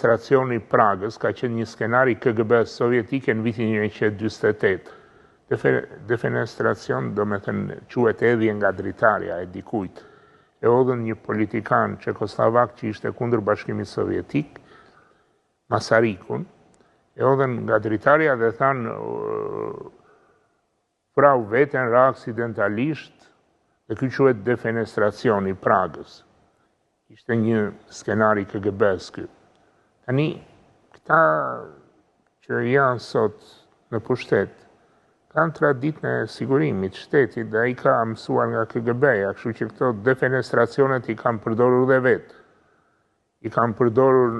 Defenestracioni i Pragës ka qenë një skenar i KGB-së sovjetike në vitin 1948. Defenestracion, domethënë, quhet hedhje nga dritarja e dikujt. E hodhën një politikan çekosllovak që ishte kundër Bashkimit Sovjetik, Masarikun, e hodhën nga dritarja dhe thanë vrau veten, ra aksidentalisht dhe ky quhet defenestracioni i Pragës. Ishte një skenar i KGB-së ky. Tani, këta që janë sot në pushtet, kanë traditën e sigurimit shtetit dhe ai ka mësuar nga KGB-ja, kështu që këto defenestracionet i kanë përdorur dhe vetë. I kanë përdorur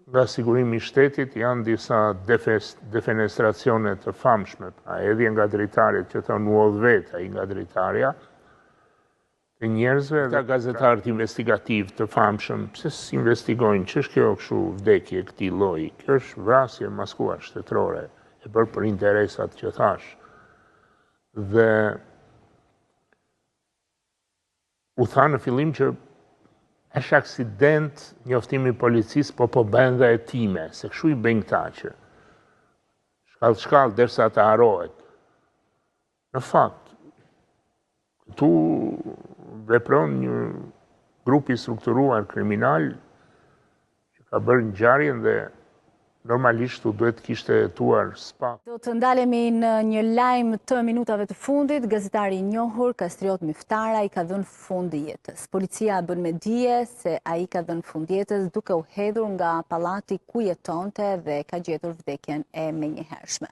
nga sigurimi i shtetit janë disa defenestracione të famshme, pra hedhje nga dritaret që thonë u hodh vetë ai nga dritarja, të njerëzve dhe gazetarët investigativë të famshëm, pse s'investigojnë, ç'është kjo kështu vdekje e këtij lloji, kjo është vrasje e maskuar shtetërore, e bërë për interesat që thashë. Dhe U tha në fillim që është aksident njoftimi i policisë, po po bëhen dhe hetime, se kështu i bëjnë këta që shkallë shkallë derisa të harrohet. Në fakt, këtu vepron një grup i strukturuar kriminal që ka bërë ngjarjen dhe normalisht u duhet të kishte hetuar SPAK. Do të ndalemi në një lajm të minutave të fundit, gazetari i njohur Kastriot Myftaraj i ka dhënë fund jetës. Policia bën me dije se ai i ka dhënë fund jetës duke u hedhur nga pallati ku jetonte dhe ka gjetur vdekjen e menjëhershme.